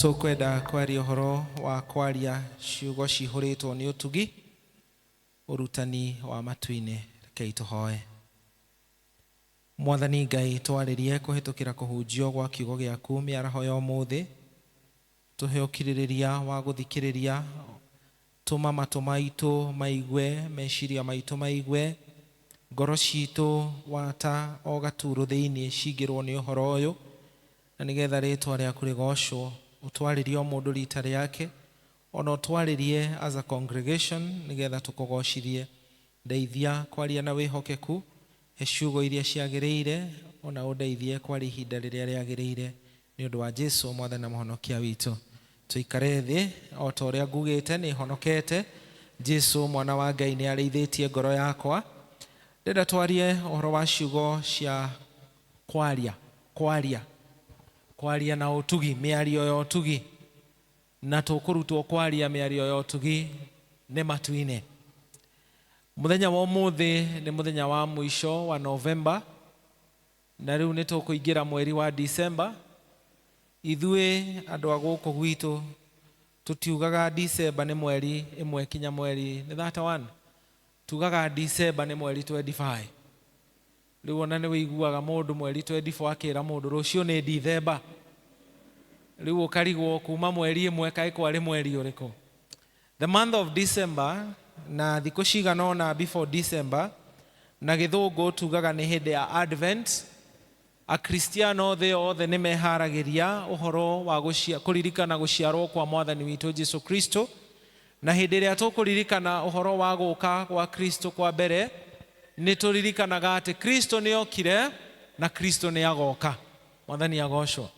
Tũkwenda kwaria ũhoro wa kwaria ciugo cihũrĩtwo nĩ ũtugi, ũrutani wa matu-inĩ. Rekei tũhoe. Mwathani Ngai, twarĩrie kũhĩtũkĩra kũhunjio gwa kiugo gĩaku mĩaraho ya ũmũthĩ. Tũhe ũkirĩrĩria wa gũthikĩrĩria, tũma matũ maitũ maigue, meciria maitũ maigue, ngoro citũ wata o gaturu thĩinĩ cingĩrwo nĩ ũhoro ũyũ, na nĩgetha rĩtwa rĩaku rĩgocwo. Ũtwarĩrie o mũndũ rita rĩake, ona ũtwarĩrie as a congregation, nĩgetha tũkũgocithie. Ndeithia kwaria na wĩhokeku, he ciugo iria ciagĩrĩire, ona ũndeithie kwaria ihinda rĩrĩa rĩagĩrĩire, nĩ ũndũ wa Jesu Mwathani na Mũhonokia witũ. Tũikare thĩ. O ta ũrĩa ngugĩte, nĩ honokete. Jesu mwana wa Ngai nĩ arĩithĩtie ngoro yakwa. Ndĩrenda twarie ũhoro wa ciugo cia kwaria, kwaria, kwaria na ũtugi, mĩario ya ũtugi. Na tũkũrutwo kwaria mĩario ya ũtugi nĩ matu-inĩ. Mũthenya wa ũmũthĩ nĩ mũthenya wa mũico wa November, na rĩu nĩ tũkũingĩra mweri wa December. Ithuĩ andũ a gũkũ gwitũ tũtiugaga December nĩ mweri 1 kinya mweri nĩ 31, tugaga December nĩ mweri 25. Rĩu ona nĩ wĩiguaga mũndũ mweri 24 akĩra mũndũ rũciũ nĩ December. Rĩu ũkarigwo kuma mweri 1 kaĩ kwarĩ mweri ũrĩkũ. The month of December, na thikũ cigana ũna before December, na gĩthũngũ tugaga nĩ hĩndĩ ya Advent. Akristiano thĩ yothe nĩ meharagĩria ũhoro wa kũririkana gũciarwo kwa Mwathani witũ Jesu Kristo. Na hĩndĩ ĩrĩa tũkũririkana ũhoro wa gũka gwa Kristo kwa mbere, nĩ tũririkanaga atĩ Kristo nĩ okire na Kristo nĩ agoka. Mwathani agocwo.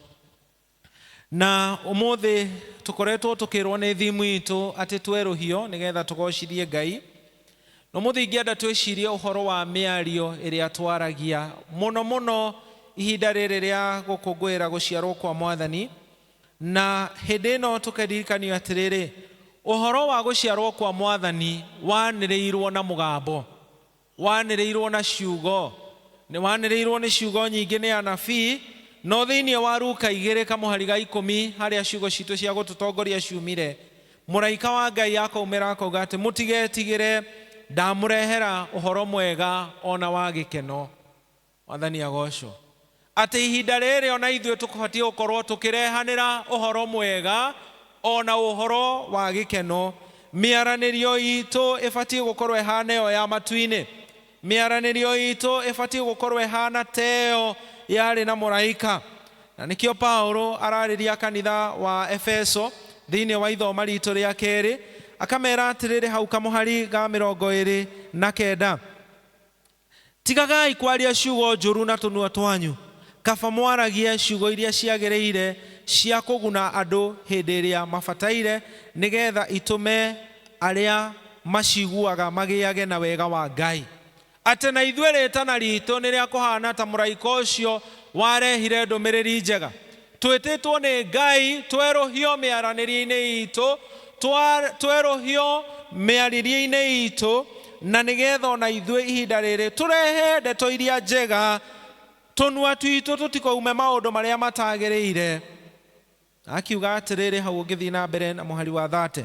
Na ũmũthĩ tũkoretwo tũkĩrwo nĩ thimu itũ atĩ twerũhio nĩgetha tũgocithie Ngai. Na ũmũthĩ ingĩenda twĩcirie ũhoro wa mĩario ĩrĩa twaragia mũno mũno ihinda rĩrĩ rĩa gũkũngũĩra gũciarwo kwa Mwathani. Na hĩndĩ ĩno tũkeririkanio atĩrĩrĩ, ũhoro wa gũciarwo kwa Mwathani wanĩrĩirwo na mũgambo, wanĩrĩirwo na ciugo, nĩ wanĩrĩirwo nĩ ciugo nyingĩ nĩ anabii. No thĩinĩ wa Luka 2 kamũhari ga 10, harĩa ciugo citũ cia gũtũtongoria ciumire, mũraika wa Ngai akaumĩra akauga atĩ mũtigetigĩre, ndamũrehera ũhoro mwega ona wa gĩkeno. Mwathani agocwo. Atĩ ihinda rĩrĩ ona ithuĩ tũkũbatiĩ gũkorwo tũkĩrehanĩra ũhoro mwega ona ũhoro wa gĩkeno. Mĩaranĩrio itũ ĩbatiĩ gũkorwo ĩhana ĩyo ya matu-inĩ. Mĩaranĩrio itũ ĩbatiĩ gũkorwo ĩhana ta ĩyo yarĩ na mũraika. Na nĩkĩo Paulo ararĩria kanitha wa Efeso thĩinĩ wa ithoma ritũ rĩa kerĩ, akamera atĩrĩrĩ hau kamũhari ga 29, tigagai kwaria ciugo njũru na tũnua twanyu, kaba mwaragie ciugo iria ciagĩrĩire cia kũguna andũ hĩndĩ ĩrĩa mabataire, nĩgetha itũme arĩa maciguaga magĩage na wega wa Ngai. Atĩ na ithuĩ rĩtana ritũ nĩ rĩa kũhana ta mũraika ũcio warehire ndũmĩrĩri njega. Twĩtĩtwo nĩ Ngai twerũhio mĩaranĩrie-inĩ itũ, twerũhio mĩarĩrie-inĩ itũ, na nĩgetha ona ithuĩ ihinda rĩrĩ tũrehe ndeto iria njega, tũnua twitũ tũtikaume maũndũ marĩa matagĩrĩire. Akiuga atĩrĩrĩ hau ũngĩthiĩ na mbere na mũhari wa 30,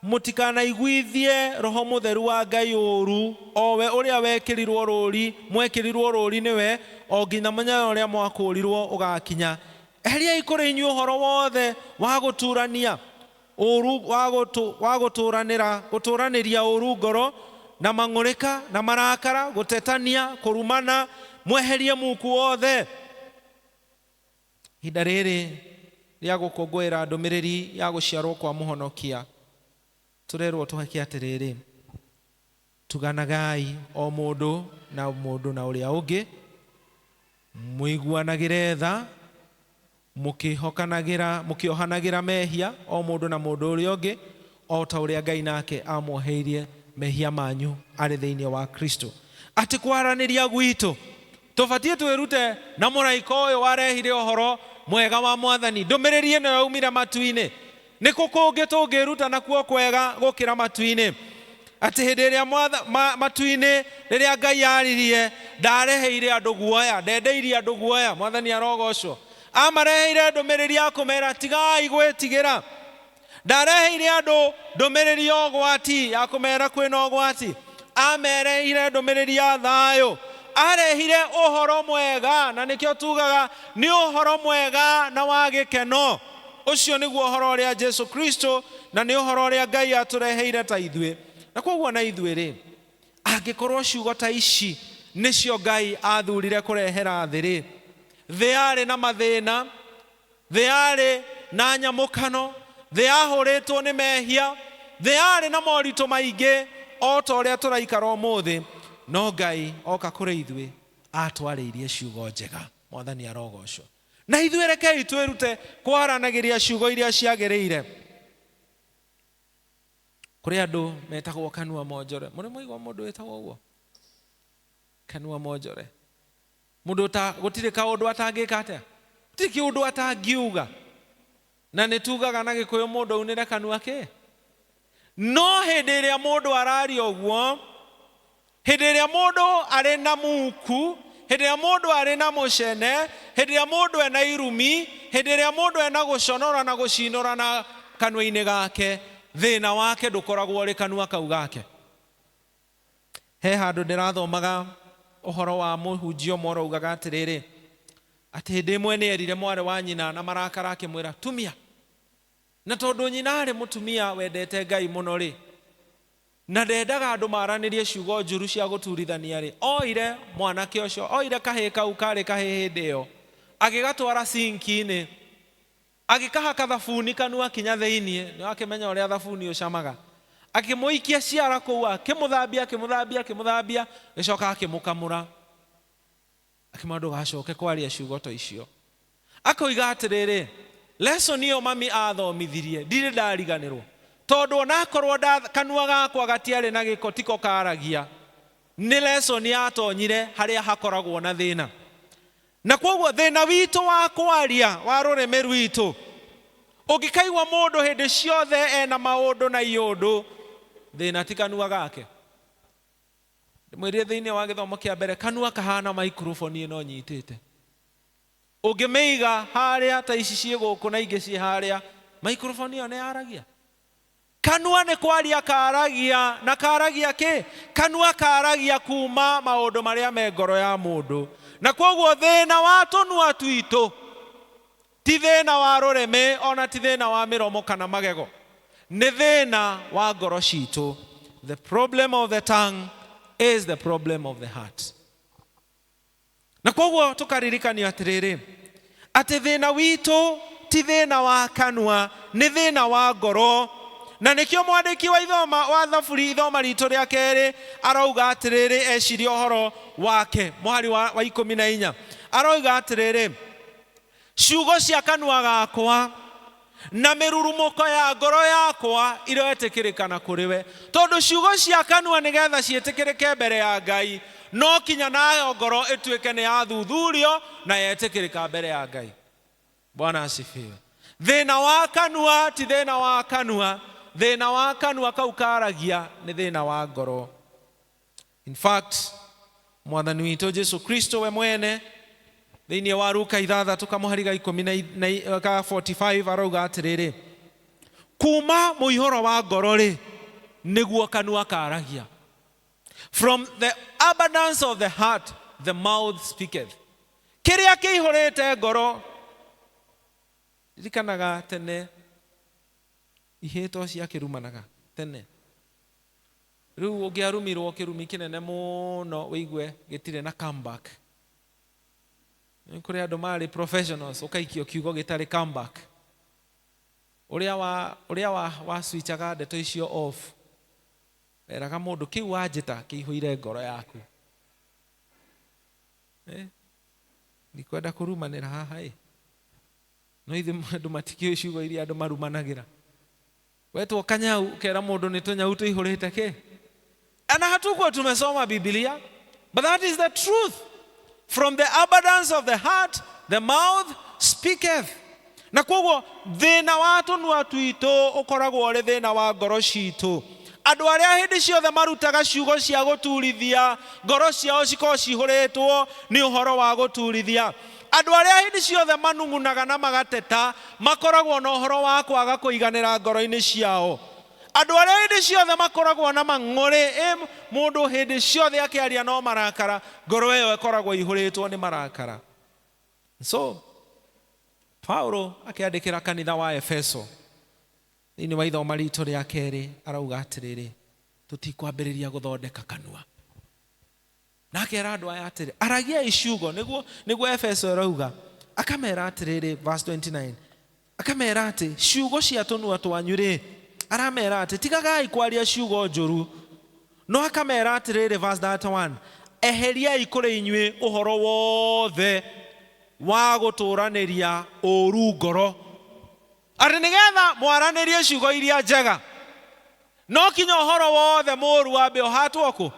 mũtikanaiguithie Roho Mũtheru wa Ngai ũũru, o we ũrĩa wekĩrirwo rũũri, mwekĩrirwo rũũri nĩwe, o nginya mũthenya ũrĩa mwakũũrirwo ũgakinya. Eheriai kũrĩ inyuĩ ũhoro wothe wa gũturania ũũru, wa gũtũranĩria ũũru ngoro, na mang'ũrĩka, na marakara, gũtetania, kũrumana, mweherie muku wothe. Ihinda rĩrĩ rĩa gũkũngũĩra ndũmĩrĩri ya gũciarwo kwa Mũhonokia, tũrerwo tũhake atĩrĩrĩ, tuganagai o mũndũ na mũndũ na ũrĩa ũngĩ, mũiguanagĩre tha, mũkĩohanagĩra mehia o mũndũ na mũndũ ũrĩa ũngĩ, o ta ũrĩa Ngai nake amuoheirie mehia manyu arĩ thĩinĩ wa Kristo. Atĩ kwaranĩria gwitũ tũbatiĩ twĩrute na mũraika ũyũ warehire ũhoro mwega wa Mwathani, ndũmĩrĩri ĩno yaumire matu-inĩ. Nĩ kũ kũngĩ tũngĩruta nakuo kwega gũkĩra matu-inĩ? Atĩ hĩndĩ ĩrĩa matu-inĩ rĩrĩa Ngai aririe, ndareheire andũ guoya, ndendeirie andũ guoya. Mwathani arogocwo. Amareheire ndũmĩrĩri ya kũmera tigai gwĩtigĩra. Ndareheire andũ ndũmĩrĩri ya ũgwati ya kũmera kwĩna ũgwati. Amereheire ndũmĩrĩri ya thayũ. Arehire ũhoro mwega, na nĩkĩo tugaga nĩ ũhoro mwega na wa gĩkeno. Ũcio nĩguo ũhoro ũrĩa Jesu Kristo na nĩ ũhoro ũrĩa Ngai atũreheire ta ithuĩ. Na kwoguo na ithuĩ rĩ, angĩkorwo ciugo ta ici nĩcio Ngai athurire kũrehera thĩ rĩ, thĩ yarĩ na mathĩna, thĩ yarĩ na nyamũkano, thĩ yahũrĩtwo nĩ mehia, thĩ yarĩ na moritũ maingĩ o ta ũrĩa tũraikara ũmũthĩ, no Ngai oka kũrĩ ithuĩ atwarĩirie ciugo njega. Mwathani arogocwo. Na ithuĩ rekei twĩrute kwaranagĩria ciugo iria ciagĩrĩire. Kũrĩ andũ metagwo kanua monjore. Mũrĩ mwaigua mũndũ wĩtagwo ũguo? Kanua monjore. Mũndũ ta gũtirĩ kaũndũ atangĩka atĩa? Gũtirĩ kĩũndũ atangiuga. Na nĩ tugaga na Gĩkũyũ mũndũ aunĩre kanua kĩ? No hĩndĩ ĩrĩa mũndũ araria ũguo, hĩndĩ ĩrĩa mũndũ arĩ na muku, hĩndĩ ĩrĩa mũndũ arĩ na mũcene, hĩndĩ ĩrĩa mũndũ ena irumi, hĩndĩ ĩrĩa mũndũ ena gũconora na gũcinũra na kanua-inĩ gake, thĩna wake ndũkoragwo ũrĩ kanua kau gake. He handũ ndĩrathomaga ũhoro wa mũhunjia ũmwe ũraugaga atĩrĩrĩ, atĩ hĩndĩ ĩmwe nĩ erire mwarĩ wa nyina na marakara akĩmwĩra tumia. Na tondũ nyina arĩ mũtumia wendete Ngai mũno rĩ, na ndendaga andũ maranĩrie ciugo njũru cia gũturithania rĩ, oire mwanake ũcio, oire kahĩĩ kau karĩ kahĩĩ hĩndĩ ĩyo, agĩgatwara sinki-inĩ, agĩkahaka thabuni kanua kinya thĩiniĩ, nĩ wakĩmenya ũrĩa thabuni ũcamaga, akĩmũikia ciara kũu, akĩmũthambia, akĩmũthambia, akĩmũthambia, agĩcoka akĩmũkamũra, akĩmwĩra ndũgacoke kwaria ciugo ta icio. Akoiga atĩrĩrĩ, lesson ĩyo mami athomithirie ndirĩ ndariganĩrwo, tondũ onakorwo kanua gakwa gatiarĩ na gĩko tiko karagia, nĩ lesson yatonyire harĩa hakoragwo na thĩna. Na kwoguo thĩna witũ wa kwaria wa rũrĩmĩ rwitũ, ũngĩkaigua mũndũ hĩndĩ ciothe ena maũndũ na iũndũ, thĩna ti kanua gake. Ndĩmwĩrire thĩinĩ wa gĩthomo kĩa mbere, kanua kahana microphone ĩno nyitĩte. Ũngĩmĩiga harĩa ta ici ciĩ gũkũ na ingĩ ciĩ harĩa, microphone ĩyo nĩ yaragia. Kanua nĩ kwaria karagia, na karagia kĩ? Kanua karagia kuma maũndũ marĩa me ngoro ya mũndũ. Na kwoguo thĩna wa tũnua twitũ ti thĩna wa rũrĩmĩ, ona ti thĩna wa mĩromo kana magego, nĩ thĩna wa ngoro citũ. The problem of the tongue is the problem of the heart. Na kwoguo tũkaririkanio atĩrĩrĩ, atĩ thĩna witũ ti thĩna wa kanua, nĩ thĩna wa ngoro. Na nĩkĩo mwandĩki wa ithoma wa Thaburi ithoma ritũ rĩa kerĩ arauga atĩrĩrĩ, eciria ũhoro wake, mũhari wa 14 aroiga atĩrĩrĩ, ciugo cia kanua gakwa na mĩrurumũko ya ngoro yakwa iroetĩkĩrĩkana kũrĩ we. Tondũ ciugo cia kanua nĩgetha ciĩtĩkĩrĩke mbere ya Ngai, no kinya nayo ngoro ĩtuĩke nĩ yathuthurio na yetĩkĩrĩka mbere ya Ngai. Bwana asifiwe. Thĩna wa kanua ti thĩna wa kanua, thĩna wa kanua kau karagia nĩ thĩna wa ngoro. In fact, Mwathani witũ Jesu Kristo we mwene thĩinĩ wa Luka 6 kamũhari ga ikũmi na ka 45 arauga atĩrĩrĩ, kuma mũihũro wa ngoro rĩ, nĩguo kanua karagia. From the abundance of the heart the mouth speaketh. Kĩrĩa kĩihũrĩte ngoro. Ririkanaga tene ihĩto ciakĩrumanaga tene. Rĩu ũngĩarumirwo kĩrumi kĩnene mũno wĩigue gĩtirĩ na comeback. Nĩ kũrĩ andũ marĩ professionals, ũkaikio kiugo gĩtarĩ comeback. Ũrĩa wa switchaga ndeto icio off, weraga mũndũ kĩu wanjĩta kĩihũire ngoro yaku. Ndikwenda kũrumanĩra haha ĩ. No ithuĩ andũ matikĩũĩ ciugo iria andũ marumanagĩra. Wetwo kanyau ũkera mũndũ nĩ tũnyau tũihũrĩte kĩ? Na hatukuwa tumesoma Biblia, but that is the truth. From the abundance of the heart the mouth speaketh. Na kwoguo thĩna wa tũnua twitũ ũkoragwo ũrĩ thĩna wa ngoro citũ. Andũ arĩa hĩndĩ ciothe marutaga ciugo cia gũturithia, ngoro ciao cikoragwo cihũrĩtwo nĩ ũhoro wa gũturithia. Andũ arĩa hĩndĩ ciothe manung'unaga na magateta makoragwo na ũhoro wa kwaga kũiganĩra ngoro-inĩ ciao. Andũ arĩa hĩndĩ ciothe makoragwo na mang'ũrĩ, ĩ mũndũ hĩndĩ ciothe akĩaria no marakara, ngoro ĩyo ĩkoragwo ĩihũrĩtwo nĩ marakara. So Paulo akĩandĩkĩra kanitha wa Efeso thĩinĩ wa ithoma ritũ rĩa kerĩ arauga atĩrĩrĩ, tũtikwambĩrĩria gũthondeka kanua. Na akera andũ aya atĩrĩ, aragiai ciugo, nĩguo nĩguo Efeso ĩrauga. Akamera atĩrĩrĩ, verse 29, akamera atĩ ciugo cia tũnua twanyu rĩ, aramera atĩ tigagai kwaria ciugo njũru. No akamera atĩrĩrĩ, verse 31, eheriai kũrĩ inyuĩ ũhoro wothe wa gũtũranĩria ũru ngoro, atĩ nĩgetha mwaranĩrie ciugo iria njega. No kinya ũhoro wothe mũũru wambe ũhatwo kũ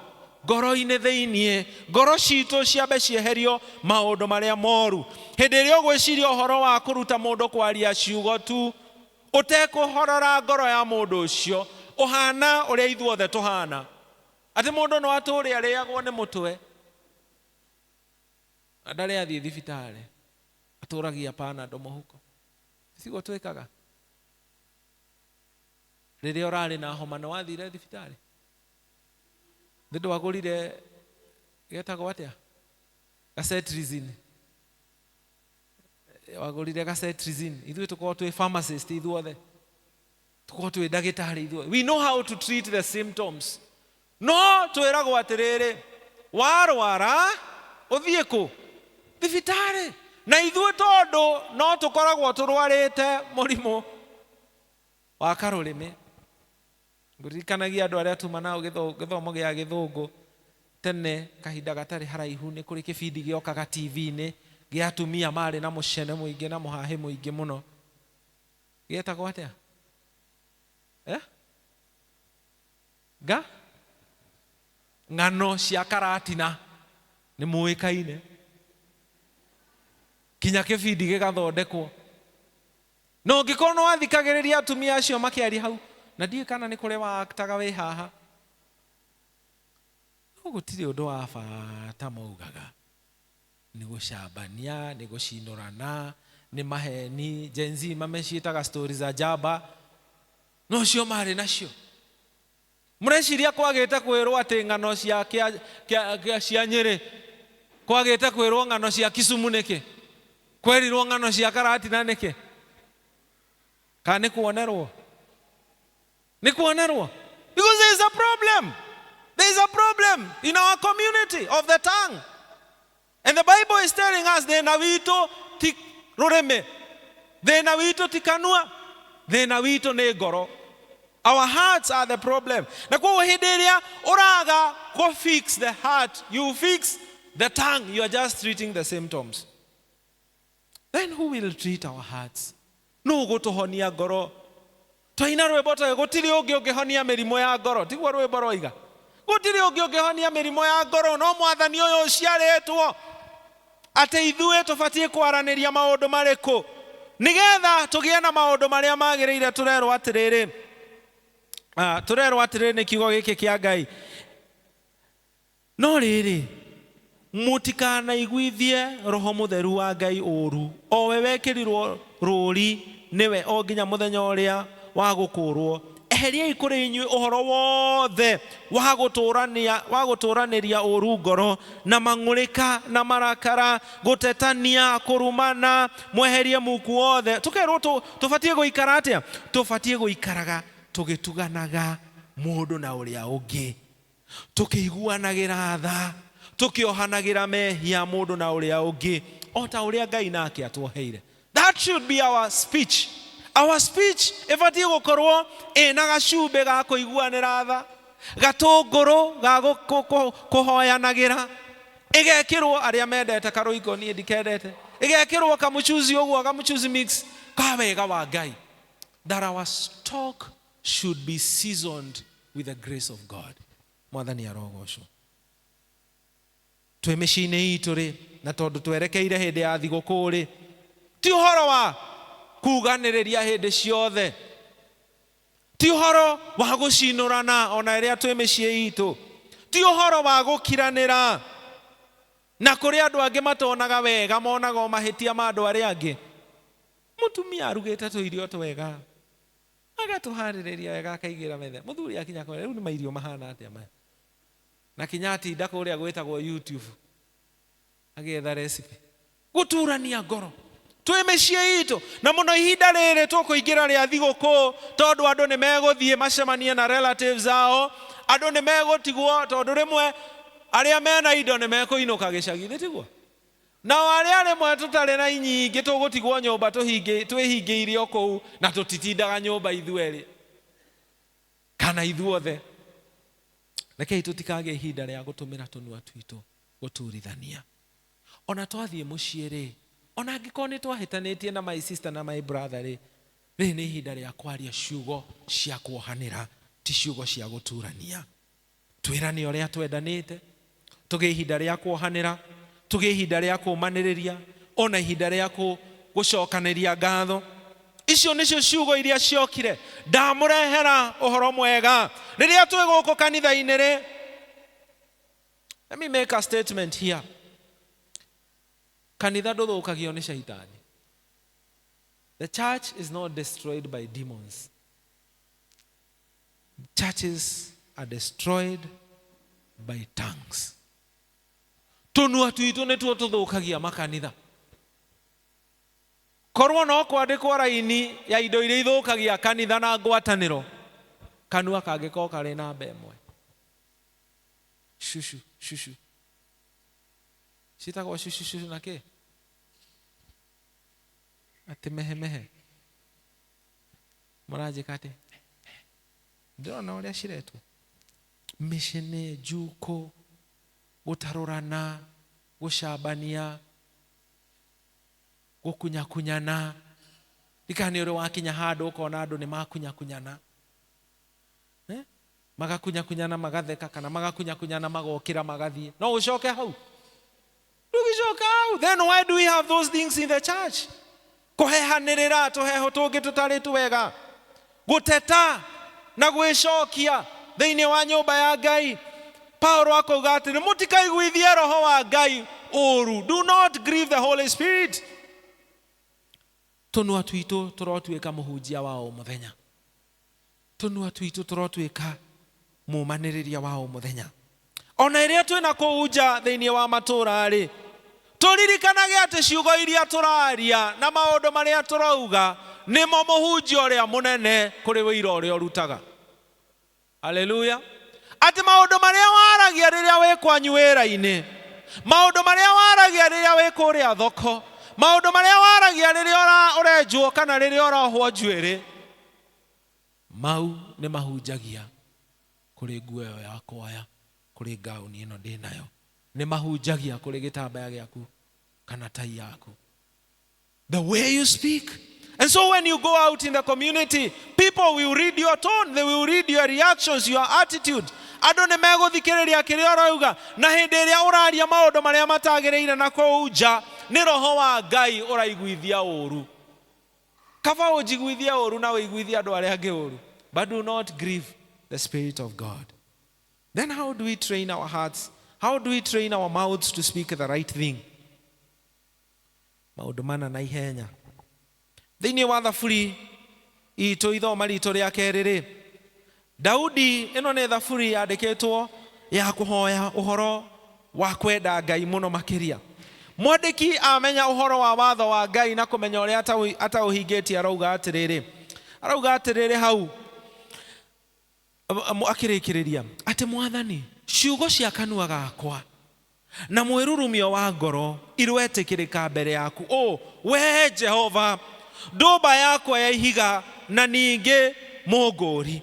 ngoro-inĩ thĩiniĩ. Ngoro citũ ciambe cieherio maũndũ marĩa moru. Hĩndĩ ĩrĩa ũgwĩciria ũhoro wa kũruta mũndũ kwaria ciugo tu ũtekũhorora ngoro ya mũndũ ũcio, ũhana ũrĩa ithuothe tũhana, atĩ mũndũ no atũre arĩagwo nĩ mũtwe na ndarĩ athiĩ thibitarĩ, atũragia Panado mũhuko. Tiguo twĩkaga? Rĩrĩa ũrarĩ na homa nĩ wathire thibitarĩ? Nĩ ndwagũrire getagwo atĩa, gacetirizine? Wagũrire gacetirizine. Ithuĩ tũkorwo twĩ pharmacist, ithuothe tũkorwo twĩ ndagĩtarĩ ithuothe. We know how to treat the symptoms. No twĩragwo atĩrĩrĩ, warwara ũthiĩ kũ? Thibitarĩ. Na ithuĩ tondũ no tũkoragwo tũrwarĩte mũrimũ wa karũrĩmĩ, ngũririkanagia andũ arĩa tuma nao gĩthomo gĩa gĩthũngũ tene, kahinda gatarĩ haraihu, nĩ kũrĩ kĩbindi gĩokaga TV-inĩ gĩa atumia marĩ na mũcene mũingĩ na mũhahĩ mũingĩ mũno. Gĩetagwo atĩa? Eh? Nga ng'ano cia Karatina nĩ mũĩkaine, kinya kĩbindi gĩgathondekwo. Na ũngĩkorwo nĩ wathikagĩrĩria atumia acio makĩaria hau, na ndiũĩ kana nĩ kũrĩ waaktaga wĩ haha, no gũtirĩ ũndũ wa bata maugaga. Nĩ gũcambania, nĩ gũcinũrana, nĩ maheni. Gen Z mameciĩtaga story za jaba. No cio marĩ nacio. Mũreciria kwagĩte kwĩrwo atĩ ng'ano cia kĩa, kĩa, kĩa, cia Nyĩrĩ, kwagĩte kwĩrwo ng'ano cia Kisumu nĩkĩ? Kwerirwo ng'ano cia Karatina nĩkĩ? Kana nĩ kuonerwo? Nĩ kuonerwo? Because there is a problem. There is a problem in our community of the tongue. And the Bible is telling us thĩna witũ ti rũrĩmĩ, thĩna witũ ti kanua, thĩna witũ nĩ ngoro. Our hearts are the problem. Na koguo hĩndĩ ĩrĩa ũraga kũ fix the heart, you fix the tongue, you are just treating the symptoms. Then who will treat our hearts? Nũ ũgũtũhonia ngoro? Twaina rwĩmbo twa gũtirĩ ũngĩ ũngĩhonia mĩrimũ ya ngoro. Tiguo rwĩmbo rwaiga? Gũtirĩ ũngĩ ũngĩhonia mĩrimũ ya ngoro no Mwathani ũyũ ũciarĩtwo. Atĩ ithuĩ tũbatiĩ kwaranĩria maũndũ marĩkũ nĩgetha tũgĩe na maũndũ marĩa magĩrĩire? Tũrerwo atĩrĩrĩ, tũrerwo atĩrĩrĩ nĩ kiugo gĩkĩ kĩa Ngai, no rĩrĩ, mũtikanaiguithie Roho Mũtheru wa Ngai ũũru, o we wekĩrirwo rũũri nĩwe o nginya mũthenya ũrĩa wa gũkũũrwo. Eheriai kũrĩ inyuĩ ũhoro wothe wa gũtũũranĩria ũũru ngoro, na mang'ũrĩka, na marakara, gũtetania, kũrumana, mweherie muku wothe. Tũkerwo tũbatiĩ gũikara atĩa? Tũbatiĩ gũikaraga tũgĩtuganaga mũndũ na ũrĩa ũngĩ, tũkĩiguanagĩra tha, tũkĩohanagĩra mehia mũndũ na ũrĩa ũngĩ, o ta ũrĩa Ngai nake atuoheire. That should be our speech. Our speech ĩbatiĩ gũkorwo ĩna gacumbĩ ga kũiguanĩra tha, gatũngũrũ ga kũhoyanagĩra, ĩgekĩrwo arĩa mendete karũiko, niĩ ndikendete, ĩgekĩrwo kamũcuzi ũguo, kamũcuzi mix ka wega wa Ngai. That our talk should be seasoned with the grace of God. Mwathani arogocwo. Twĩ mĩciĩ-inĩ itũ rĩ, na tondũ twerekeire hĩndĩ ya thigũkũ rĩ, ti ũhoro wa kuganĩrĩria hĩndĩ ciothe, ti ũhoro wa gũcinũrana ona ĩrĩa twĩ mĩciĩ itũ, ti ũhoro wa gũkiranĩra. Na kũrĩ andũ angĩ matonaga wega, monaga o mahĩtia ma andũ arĩa angĩ. Mũtumia arugĩte tũirio twega, agatũharĩrĩria wega, akaigĩra metha. Mũthuri akinya kũrĩa, rĩu nĩ mairio mahana atĩa maya? Na kinya atinda kũrĩa gwĩtagwo YouTube agĩetha recipe. Gũturania ngoro twĩ mĩciĩ itũ, na mũno ihinda rĩrĩ tũkũingĩra rĩa thigũkũ, tondũ andũ nĩ megũthiĩ macemanie na relatives ao. Andũ nĩ megũtigwo, tondũ rĩmwe arĩa mena indo nĩ mekũinũka gĩcagi, nĩ tiguo? Nao arĩa rĩmwe tũtarĩ na inyingĩ tũgũtigwo nyũmba twĩhingĩire o kũu, na tũtitindaga nyũmba ithuerĩ kana ithuothe. Rekei tũtikagĩe ihinda rĩa gũtũmĩra tũnua twitũ gũturithania. Ona twathiĩ mũciĩ rĩ, ona angĩkorwo nĩ twahĩtanĩtie na my sister na my brother rĩ, rĩrĩ nĩ ihinda rĩa kwaria ciugo cia kuohanĩra, ti ciugo cia gũturania. Twĩrane ũrĩa twendanĩte, tũgĩe ihinda rĩa kuohanĩra, tũgĩe ihinda rĩa kũũmanĩrĩria, ona ihinda rĩa gũcokanĩria ngatho. Icio nĩcio ciugo iria ciokire. Ndamũrehera ũhoro mwega rĩrĩa twĩ gũkũ kanitha-inĩ rĩ. Let me make a statement here. Kanitha ndũthũkagio nĩ shaitani. The church is not destroyed by demons. Churches are destroyed by tongues. Tũnua twitũ nĩtuo tũthũkagia makanitha. Korwo no kwandĩkwo raini ya indo iria ithũkagia kanitha na ngwatanĩro, kanua kangĩkorwo karĩ namba ĩmwe. Cucu cucu ciĩtagwo cucu cucu na kĩ atĩ mehemehe mũranjĩka atĩ ndĩrona ũrĩa ciretwo mĩcene, njukũ, gũtarũrana, gũcambania, gũkunyakunyana. Ndikana nĩ ũrĩ wakinya handũ ũkona andũ nĩ makunyakunyana, eh? Magakunyakunyana magatheka, kana magakunyakunyana magokĩra magathiĩ. No ũcoke hau? Ndũgĩcoka hau. Then why do we have those things in the church? Kũhehanĩrĩra tũheho tũngĩ tũtarĩ twega, gũteta na gwĩcokia thĩinĩ wa nyũmba ya Ngai. Paulo akauga atĩrĩ, mũtikaiguithie Roho wa Ngai ũru. Do not grieve the Holy Spirit. Tũnua twitũ tũrotuĩka mũhunjia wa o mũthenya. Tũnua twitũ tũrotuĩka mũmanĩrĩria wa o mũthenya. Ona ĩrĩa twĩna kũu nja thĩinĩ wa matũũra rĩ, tũririkanage atĩ ciugo iria tũraria na maũndũ marĩa tũrauga nĩmo mũhunjia ũrĩa mũnene kũrĩ wĩira ũrĩa ũrutaga. Haleluya! Atĩ maũndũ marĩa waragia rĩrĩa wĩ kwanyu wĩra-inĩ, maũndũ marĩa waragia rĩrĩa wĩ kũrĩa thoko, maũndũ marĩa waragia rĩrĩa ũrenjwo kana rĩrĩa ũrohwo njuĩrĩ, mau nĩ mahunjagia kũrĩ nguo ĩyo ya kwaya, kũrĩ ngauni ĩno ndĩ nayo, nĩ mahunjagia kũrĩ gĩtambaya gĩaku kana tai yaku. The way you speak. And so when you go out in the community, people will read your tone, they will read your reactions, your attitude. Andũ nĩ megũthikĩrĩria kĩrĩa ũrauga, na hĩndĩ ĩrĩa ũraria maũndũ marĩa matagĩrĩire na kũu nja, nĩ Roho wa Ngai ũraiguithia ũru. Kaba ũnjiguithie ũru na ũiguithie andũ arĩa angĩ ũru. But do not grieve the Spirit of God. Then how do we train our hearts? How do we train our mouths to speak the right thing? Maũndũ mana na ihenya. Thĩinĩ wa Thaburi itũ, ithoma ritũ rĩa kerĩ rĩ, Daudi, ĩno nĩ thaburi yandĩkĩtwo ya kũhoya ũhoro wa kwenda Ngai mũno makĩria. Mwandĩki amenya ũhoro wa watho wa Ngai na kũmenya ũrĩa ataũhingĩtie, arauga atĩrĩrĩ, arauga atĩrĩrĩ hau akĩrĩkĩrĩria atĩ, Mwathani, ciugo cia kanua gakwa na mwĩrurumio wa ngoro irwetĩkĩrĩka mbere yaku, o we Jehova, ndũmba yakwa ya ihiga na ningĩ mũngũri.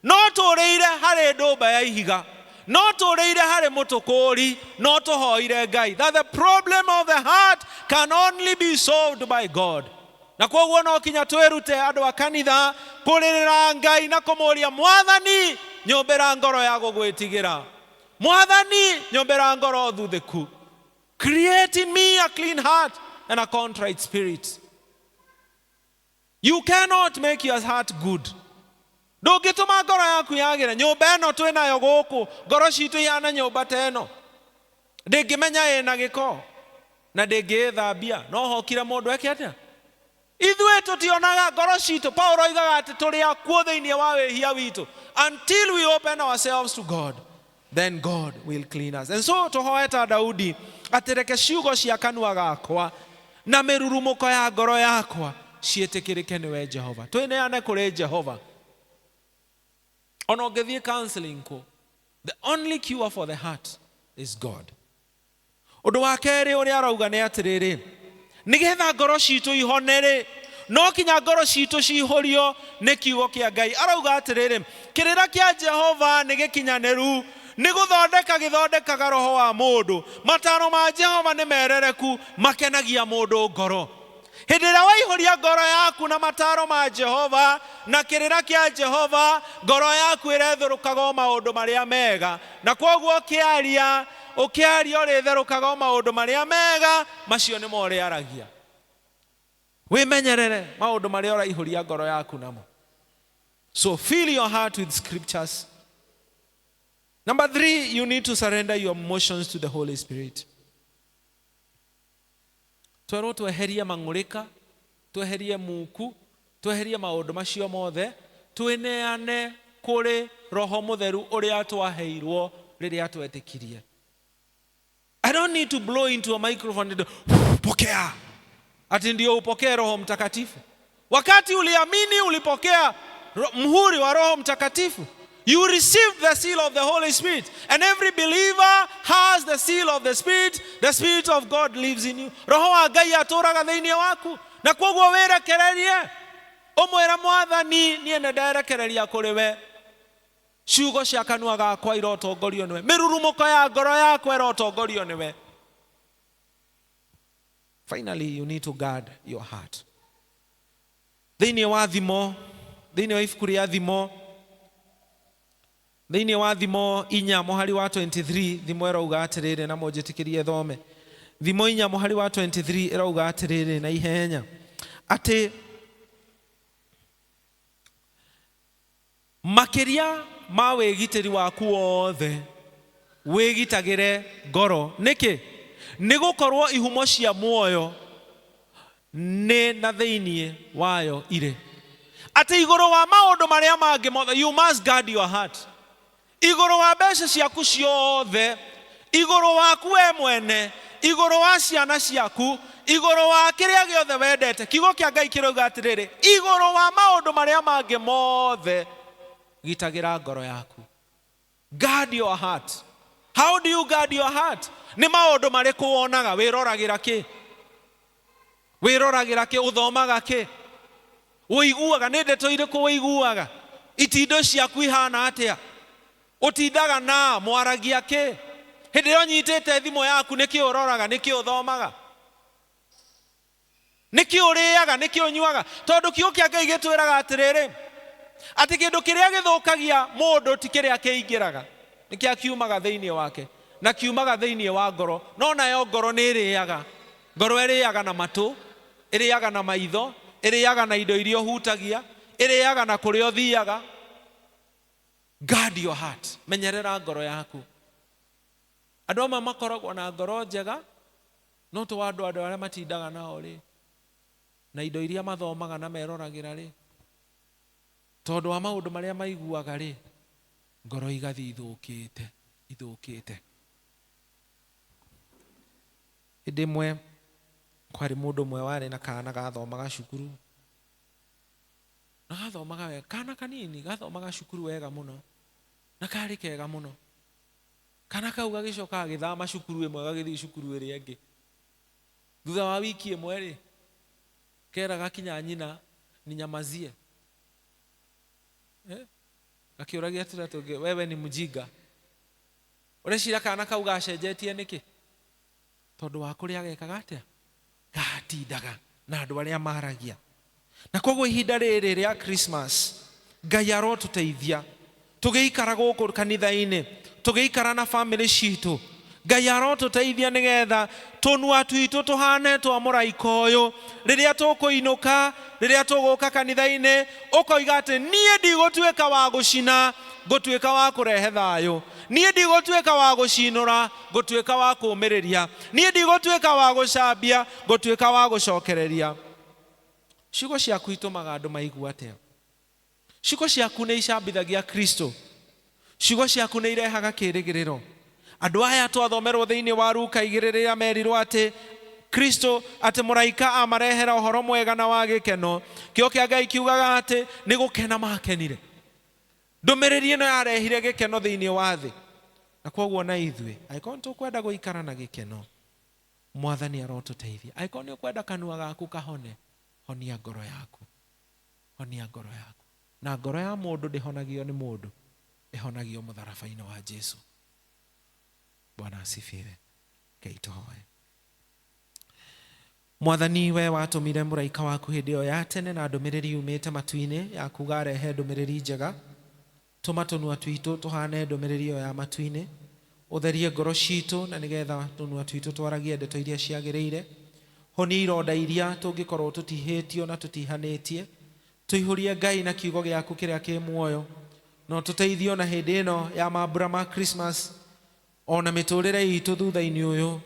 No tũrĩire harĩ ndũmba ya ihiga, no tũrĩire harĩ mũtũkũri, no tũhoire Ngai that the problem of the heart can only be solved by God. Na kwoguo no kinya twĩrute andũ a kanitha kũrĩrĩra Ngai na kũmũria, Mwathani, nyũmbĩra ngoro ya gũgwĩtigĩra. Mwathani, nyũmbĩra ngoro thuthĩku. Create in me a clean heart and a contrite spirit. You cannot make your heart good. Ndũngĩtũma ngoro yaku yagĩre. Nyũmba ĩno twĩnayo gũkũ, ngoro citũ ihana nyũmba ta ĩno. Ndĩngĩmenya ĩna gĩko na ndĩngĩĩthambia. No hokire mũndũ eke atĩa? Ithuĩ tũtionaga ngoro citũ. Paulo oigaga atĩ tũrĩ akuũ thĩinĩ wa wĩhia witũ. Until we open ourselves to God, then God will clean us. And so tũhoe ta Daudi atĩ reke ciugo cia kanua gakwa na mĩrurumũko ya ngoro yakwa ciĩtĩkĩrĩke nĩwe Jehova. Twĩneane kũrĩ Jehova. Ona ũngĩthiĩ counseling kũ, the only cure for the heart is God. Ũndũ wa kerĩ ũrĩa arauga nĩ atĩrĩrĩ, nĩgetha ngoro citũ ihone rĩ, no kinya ngoro citũ cihũrio nĩ kiugo kĩa Ngai. Arauga atĩrĩrĩ, kĩrĩra kĩa Jehova nĩ gĩkinyanĩru, nĩ gũthondeka gĩthondekaga roho wa mũndũ. Mataro ma Jehova nĩ merereku, makenagia mũndũ ngoro. Hĩndĩ ĩrĩa waihũria ngoro yaku na mataro ma Jehova na kĩrĩra kĩa Jehova, ngoro yaku ĩrethũrũkaga o maũndũ marĩa mega, na kwoguo ũkĩaria ũkĩaria ũrĩtherũkaga o maũndũ marĩa mega, macio nĩmo ũrĩaragia. Wĩmenyerere maũndũ marĩa ũraihũria ngoro yaku namo. So fill your heart with scriptures. Number 3, you need to surrender your emotions to the Holy Spirit. Twerwo tweherie mang'ũrĩka, tweherie muku, tweherie maũndũ macio mothe, twĩneane kũrĩ Roho Mũtheru ũrĩa twaheirwo rĩrĩa twetĩkirie. I don't need to blow into a microphone and pokea, ati ndio upokee Roho Mtakatifu. Wakati uliamini ulipokea muhuri wa Roho Mtakatifu. You received the seal of the Holy Spirit. And every believer has the seal of the Spirit. The Spirit of God lives in you. Roho wa Ngai atũraga thĩinĩ waku. Na kwoguo wĩrekererie. Ũmwĩre Mwathani, niĩ nĩ nderekereria kũrĩ we. Ciugo cia kanua gakwa irotongorio nĩwe. Mĩrurumũko ya ngoro yakwa ĩrotongorio nĩwe. Finally, you need to guard your heart. Thĩinĩ wa Thimo, thĩinĩ wa ibuku rĩa Thimo, thĩinĩ wa Thimo 4 mũhari wa 23, Thimo ĩrauga atĩrĩrĩ, na mũnjĩtĩkĩrie thome. Thimo 4 mũhari wa 23 ĩrauga atĩrĩrĩ na ihenya atĩ makĩria ma wĩgitĩri waku wothe wĩgitagĩre ngoro. Nĩkĩ? Nĩ gũkorwo ihumo cia muoyo nĩ na thĩinĩ wayo irĩ. Atĩ igũrũ wa maũndũ marĩa mangĩ mothe, you must guard your heart. Igũrũ wa mbeca ciaku ciothe, igũrũ waku we mwene, igũrũ wa ciana ciaku, igũrũ wa kĩrĩa gĩothe wendete. Kiugo kĩa Ngai kĩrauga atĩrĩrĩ, igũrũ wa maũndũ marĩa mangĩ mothe, gitagĩra ngoro yaku. Guard your heart. How do you guard your heart? Nĩ maũndũ marĩkũ wonaga? Wĩroragĩra kĩ? Wĩroragĩra kĩ? Ũthomaga kĩ? Ũiguaga nĩ ndeto irĩkũ ũiguaga? Itindo ciaku ihana atĩa? Ũtindaga na mwaragia kĩ? Hĩndĩ ĩrĩa ũnyitĩte thimũ yaku nĩkĩ ũroraga? Nĩkĩ ũthomaga? Nĩkĩ ũrĩaga? Nĩkĩ ũnyuaga? Tondũ kiugo kĩa Ngai gĩtwĩraga atĩrĩrĩ, atĩ kĩndũ kĩrĩa gĩthũkagia mũndũ ti kĩrĩa kĩingĩraga, nĩ kĩrĩa kiumaga thĩinĩ wake, na kiumaga thĩinĩ wa ngoro. No nayo ngoro nĩ ĩrĩaga. Ngoro ĩrĩaga na matũ, ĩrĩaga na maitho, ĩrĩaga na indo iria ũhutagia, ĩrĩaga na kũrĩa ũthiaga. Guard your heart. Menyerera ngoro yaku. Andũ amwe makoragwo na ngoro njega, no to andũ arĩa matindaga nao rĩ, na indo iria mathomaga na meroragĩra rĩ, tondũ wa maũndũ marĩa maiguaga rĩ, ngoro igathiĩ ithũkĩte, ithũkĩte. Hĩndĩ ĩmwe kwarĩ mũndũ ũmwe warĩ na kana gathomaga cukuru, na gathomaga wega, kana kanini gathomaga cukuru wega mũno, na karĩ kega mũno. Kana kau gagĩcoka gagĩthama cukuru ĩmwe gagĩthiĩ cukuru ĩrĩa ĩngĩ. Thutha wa wiki ĩmwe rĩ, kera gakinya nyina ninyamazie. Gakĩũragia tũrĩa tũngĩ, wewe ni mjinga. Ũreciria kana kau gacenjetie nĩkĩ? Tondũ wa kũrĩa gekaga atĩa? Gatindaga na andũ arĩa maragia. Na koguo ihinda rĩrĩ rĩa Christmas, Ngai arotũteithia tũgĩikara gũkũ kanitha-inĩ, tũgĩikara na family citũ. Ngai arotũteithia nĩgetha tũnua twitũ tũhane twa mũraika ũyũ. Rĩrĩa tũkũinũka, rĩrĩa tũgũka kanitha-inĩ, ũkoiga atĩ niĩ ndigũtuĩka wa gũcina, Ngũtuĩka wa kũrehe thayũ. Niĩ ndigũtuĩka wa gũcinũra, ngũtuĩka wa kũũmĩrĩria. Niĩ ndigũtuĩka wa gũcambia, ngũtuĩka wa gũcokereria. Ciugo ciaku itũmaga andũ maigue atĩa? Ciugo ciaku nĩ icambithagia Kristo. Ciugo ciaku nĩ irehaga kĩĩrĩgĩrĩro. Andũ aya twathomerwo thĩinĩ wa Luka 2 rĩrĩa merirwo atĩ Kristo, atĩ mũraika amarehera ũhoro mwega na wa gĩkeno. Kĩo kĩa Ngai kiugaga atĩ nĩ gũkena makenire. Ndũmĩrĩri ĩno yarehire gĩkeno thĩinĩ wa thĩ. Na kwoguo na ithuĩ, angĩkorwo nĩ tũkwenda gũikara na gĩkeno, Mwathani arotũteithia. Angĩkorwo nĩ ũkwenda kanua gaku kahone, honia ngoro yaku. Honia ngoro yaku. Na ngoro ya mũndũ ndĩhonagio nĩ mũndũ, ĩhonagio mũtharaba-inĩ wa Jesu. Bwana asifiwe. Ngai tũhoe. Mwathani, we watũmire mũraika waku hĩndĩ ĩyo ya tene na ndũmĩrĩri yumĩte matu-inĩ ya kuga arehe ndũmĩrĩri njega. Tũma tũnua twitũ tũhane ndũmĩrĩri ĩyo ya matu-inĩ. Ũtherie ngoro citũ na nĩgetha tũnua twitũ twaragie ndeto iria ciagĩrĩire. Honia ironda iria tũngĩkorwo tũtihĩtio na tũtihanĩtie. Tũihũrie Ngai na kiugo gĩaku kĩrĩa kĩ muoyo. Na ũtũteithie ona hĩndĩ ĩno ya mambura ma Christmas, ona mĩtũrĩre itũ thutha-inĩ ũyũ,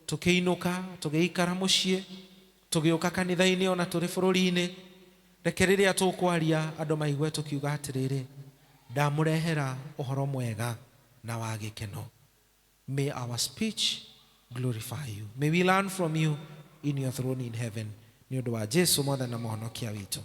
tũkĩinũka, tũgĩikara mũciĩ, tũgĩũka kanitha-inĩ ona tũrĩ bũrũri-inĩ. Reke rĩrĩa tũkwaria andũ maigue tũkiuga atĩrĩrĩ, ndamũrehera ũhoro mwega na wa gĩkeno. May our speech glorify you. May we learn from you in your throne in heaven. Nĩ ũndũ wa Jesu Mwathani na Mũhonokia witũ.